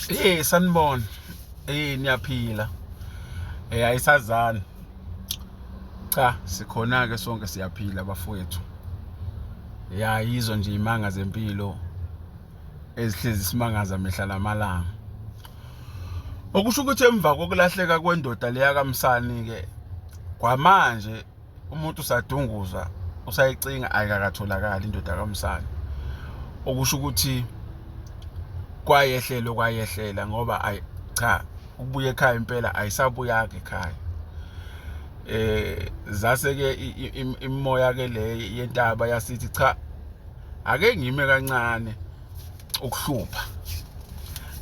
Hey sanibona. Hey niyaphila. Eh ayisazani. Cha sikhona ke sonke siyaphila bafowethu. Ya yizo nje imanga zempilo ezihlezi simangaza mihla namalanga. Okusho ukuthi emva kokulahleka kwendoda leya kaMsani ke kwamanje umuntu usadunguza usayicinga ayikakatholakali indoda kaMsane okusho ukuthi kwayehlela okwayehlela ngoba ayi cha ukubuya ekhaya impela ayisabuyanga ekhaya eh zase ke imimoya ke le yentaba yasithi cha ake ngime kancane ukuhlupha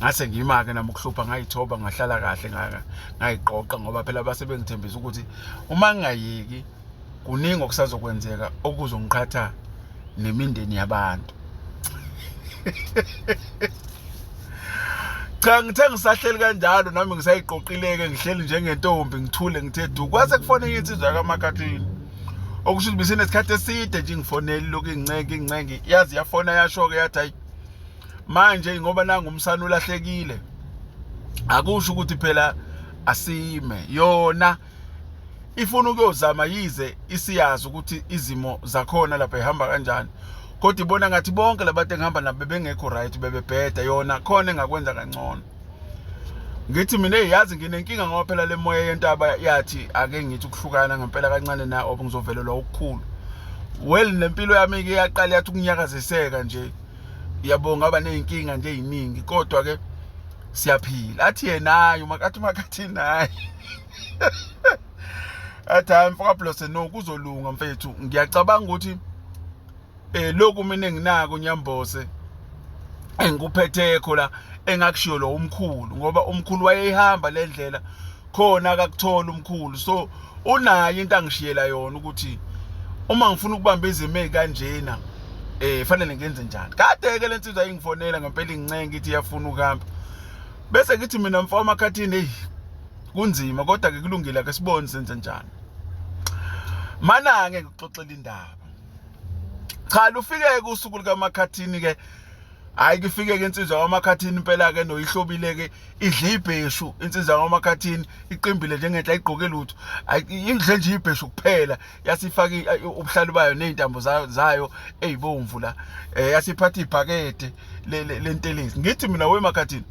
ngase ngima-ke nami ukuhlupha ngayithoba ngahlala kahle ngayiqoqa ngoba phela base bengithembisa ukuthi uma ngingayeki kuningi okusazokwenzeka okuzongiqhatha nemindeni yabantu. Cha ngithe ngisahleli kanjalo nami ngisayiqoqileke ngihleli njengentombi ngithule ngithe du kwase kufone enye insizwa yakaMakhathini okusho ukuthi bisinesikhathi eside nje ngifonele lokhu ingincenge ingincenge yazi yafona yasho-ke yathi hayi manje ngoba nangu umsana ulahlekile akusho ukuthi phela asime yona ifuna ukuyozama yize isiyazi ukuthi izimo zakhona lapha ihamba kanjani kodwa ibona ngathi bonke labantu engihamba nabo bebengekho right bebebheda yona khona engakwenza kangcono ngithi mina yazi nginenkinga ngoba phela le moya yentaba yathi ake ngithi ukuhlukana ngempela kancane na oba ngizovelelwa okukhulu well nempilo yami ke yaqala yathi ukunyakaziseka nje yabo ngaba nezinkinga nje eziningi kodwa ke siyaphila athi yena hayi umakathi umakathi naye athi hayi mfoka Blose no kuzolunga mfethu ngiyacabanga ukuthi eh lokhu mina enginako Nyambose engikuphethekho la engakushiyo lo umkhulu ngoba umkhulu wayeyihamba le ndlela khona akakuthola umkhulu so unayo into angishiyela yona ukuthi uma ngifuna ukubamba izimo ezikanjena eh fanele ngenze njani kade ke lensizwa ingifonela ngempela ingincenge ithi iyafuna ukuhamba bese ngithi mina mfo amakhathini hey kunzima kodwa ke kulungile ke sibone senze njani mana ke ngikuxoxela indaba cha lufike ke usuku likamakhathini ke hayi kufike ke insizwa kwamakhathini impela ke noyihlobile ke idla ibheshu insizwa kwamakhathini iqimbile njengenhla igqoke lutho idle nje ibheshu kuphela yasifaka ubuhlalu bayo nezintambo zayo ezibomvu la eh yasiphatha ibhakede lentelezi ngithi mina wemakhathini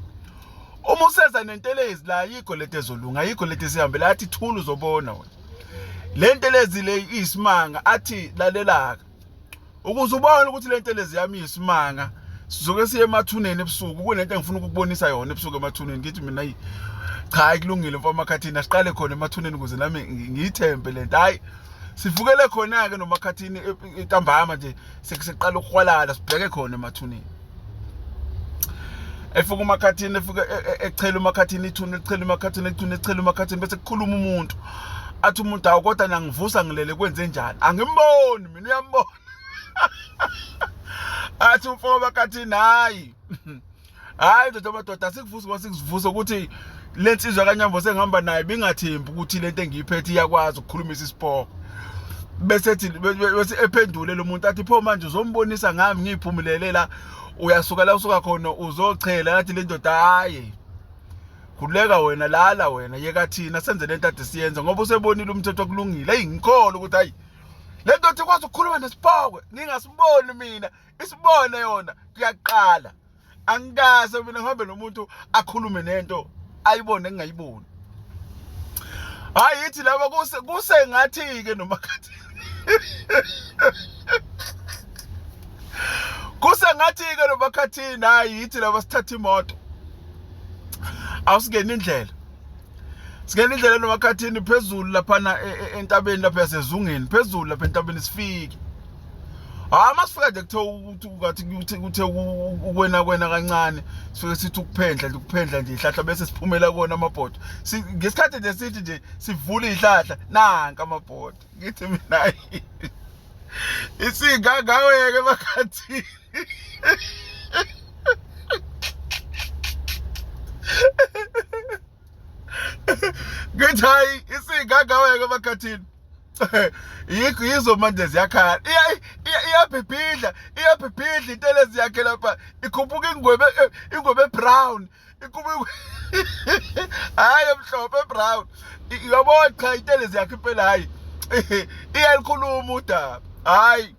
uma useza nentelezi la ayikho lento ezolunga ayikho lento esihambela athi thula uzobona wena le ntelezi le iyisimanga athi lalelaka ukuze ubone ukuthi le ntelezi yami iyisimanga sizoke siye emathuneni ebusuku kunento engifuna ukukubonisa yona ebusuku emathuneni ngithi mina ayi cha ayikulungile mfo amakhathini asiqale khona emathuneni ukuze nami ngiyithembe lento hayi sivukele khona-ke nomakhathini ntambama nje sekuseqala ukuhwalala sibheke khona emathuneni efika umakhathini efika e, e, echela umakhathini ithuna echela umakhathini ithuna echela umakhathini bese kukhuluma umuntu athi umuntu awu kodwa nangivusa ngilele kwenze njani angimboni mina uyambona athi umfo makhathini hayi hayi ndoda madoda asikuvusi ngoba sikuvusa ukuthi le nsizwa kanyambo sengihamba naye bingathembi ukuthi lento engiyiphethe iyakwazi ukukhulumisa isipoko bese ethi bese ephendule lo muntu athi pho manje uzombonisa ngami ngiyiphumelele la uyasuka la usuka khona uzochela athi le ndoda hayi khuleka wena lala wena yeka thina senze lento ade siyenza ngoba usebonile umthetho okulungile eyi ngikholwa ukuthi hayi le ndoda ikwazi ukukhuluma nesipokwe ngingasiboni mina isibone yona kuyaqala angikaze mina ngihambe nomuntu akhulume nento ayibone ngingayiboni hayi yithi laba kuse kuse ngathi ke noma khathi kuse ngathi ke noma khathini hayi yithi laba sithatha imoto awusingena indlela singena indlela nomakhathini phezulu laphana e, e, entabeni lapha yasezungeni phezulu lapha entabeni sifike hayi masifika nje kuthe ukuthi ngathi kuthe kuthe ukwena kwena kancane sifike sithi ukuphendla nje ukuphendla nje ihlahla bese siphumela kuona amabhodo ngesikhathi nje sithi nje sivula ihlahla nanka amabhodo ngithi mina isingangaweke makhathini ngithi hayi isingangaweke makhathini yikho yizo manje ziyakhala iyabhibhidla iyabhibhidla intelezi yakhe lapha ikhuphuka ingwebe eh, ingwebe brown Ikubi hayi emhlophe brown. Yabo cha intelezi yakhe impela hayi. Iyalikhuluma udaba. Hayi.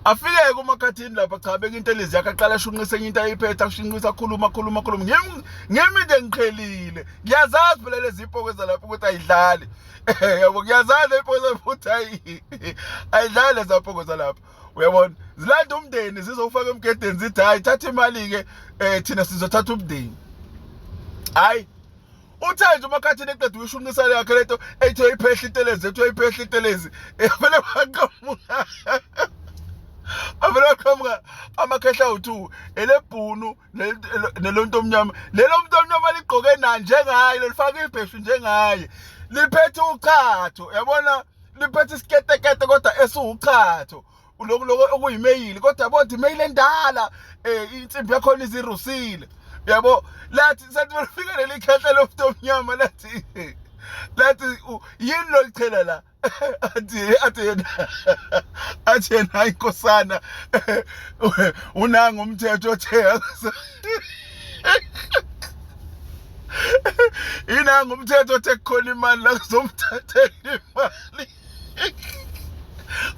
Afike kumakhathini lapha cha beka intelezi yakhe aqala ashunqise enye into ayiphethe ashinqisa akhuluma akhuluma akhuluma ngimi nje ngiqhelile ngiyazazi phela lezi ipoko zalapho ukuthi ayidlali yabo ngiyazazi ipoko zalapho ukuthi ayidlali lezi poko zalapho uyabona zilanda umndeni zizofaka emgedeni zithi hayi thatha imali ke eh thina sizothatha umndeni hayi uthe nje umakhathini eqeda uyishunqisa yakhe lento ethi uyayiphehla intelezi ethi uyayiphehla intelezi vele waqhamuka avele waqhamuka amakhehla awu-two elebhunu nelonto omnyama lelo muntu omnyama ligqoke na njengaye lolifaka ibheshu njengaye liphethe uchatho yabona liphethe isiketekete kodwa esiwuchatho lokhu lokho okuyimeyili kodwa yabo imeyili endala eh insimbi yakhona izirusile yabo lathi sathi bafika leli khehla lomuntu omnyama lathi lathi yini lolichela la athi athi yena athi yena hayi nkosana unanga umthetho othe inanga umthetho othe kukhona imali la kuzomthathela imali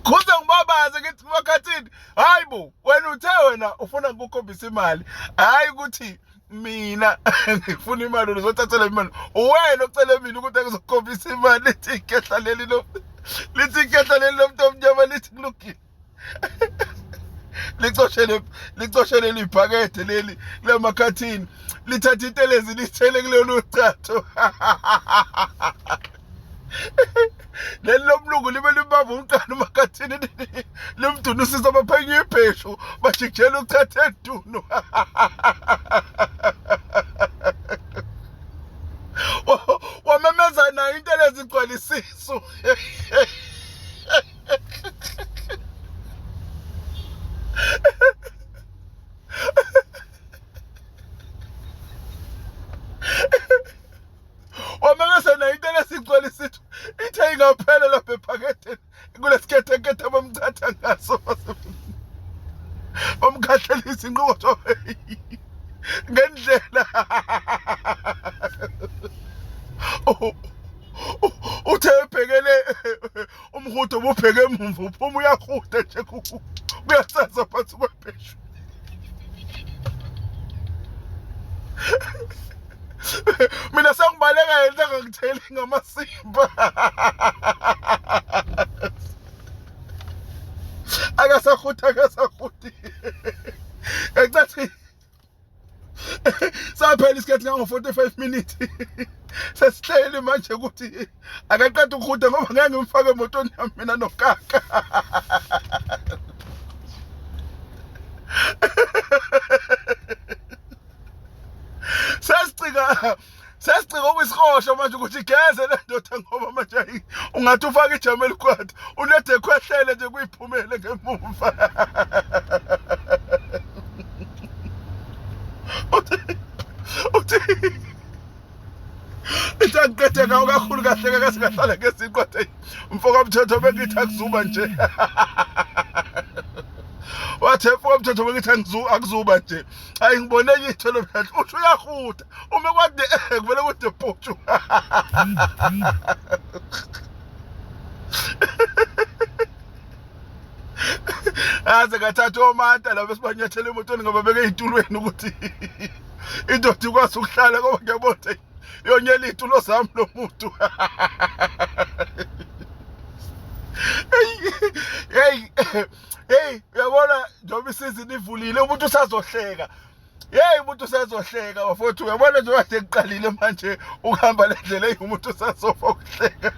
khuze ngibabaze ngithi makhathini hayi bo wena uthe wena ufuna ngikukhombisa imali hayi ukuthi mina ngifuna imali uzothathela imali uwena ocele mina ukuthi angizokukhombisa imali lithi ikhehla leli lo lithi ikhehla leli lomuntu omnyama lithi kulungile licoshele licoshele libhakede leli lamakhathini lithatha intelezi lithele kulolu chatho leli lomlungu libe limbamba umqala umakhathini limdunusisa baphenye ibheshu bajikijela uchatha eduno wamemeza nayo intelezi igcwala isisu wamemeza nayo into lesigcwele isithu ithe ingaphela lapha ephaketheni kulesikhethenkethe abamchatha ngaso bamkhahlela izinqotho ngendlela uthe ebhekele umhudo ububheke emumva uphuma uyahuda nje kuyasaza phansi kwebheshu mina sengibaleka yena angangitheli ngamasimba akasahuti akasahuti ecathi saphela isikhathi ngango-45 minutes sesihleli manje ukuthi akaqeda ukuhuda ngoba ngeke ngimfake emotweni yami mina nokaka sesicika sesicika okuyisihosha manje ukuthi igeze le ndoda ngoba manje ungathi ufake ijama elikwata unede ekhwehlele nje kuyiphumele ngemuva uthi uthi ithi angiqede ngawo kakhulu kahle kaze ngahlala ngeziqu athi mfo kamthetho bengithi akuzuba nje wathi mfo kamthetho bengithi akuzuba nje ayi ngibone enye ithelo mhlahla usho uyahuda uma kwade kuvele kude putshu aze ngathatha omanta laba esibanyathela emotweni ngoba beke ey'tulweni ukuthi indoda ikwazi ukuhlala ngoba ngiyabona yonyela iy'tulo zami lo muntu hey hey uyabona njengoba isizini ivulile umuntu usazohleka Hey umuntu usazohleka bafowethu uyabona nje kade kuqalile manje ukuhamba le ndlela eyi umuntu usazofa ukuhleka.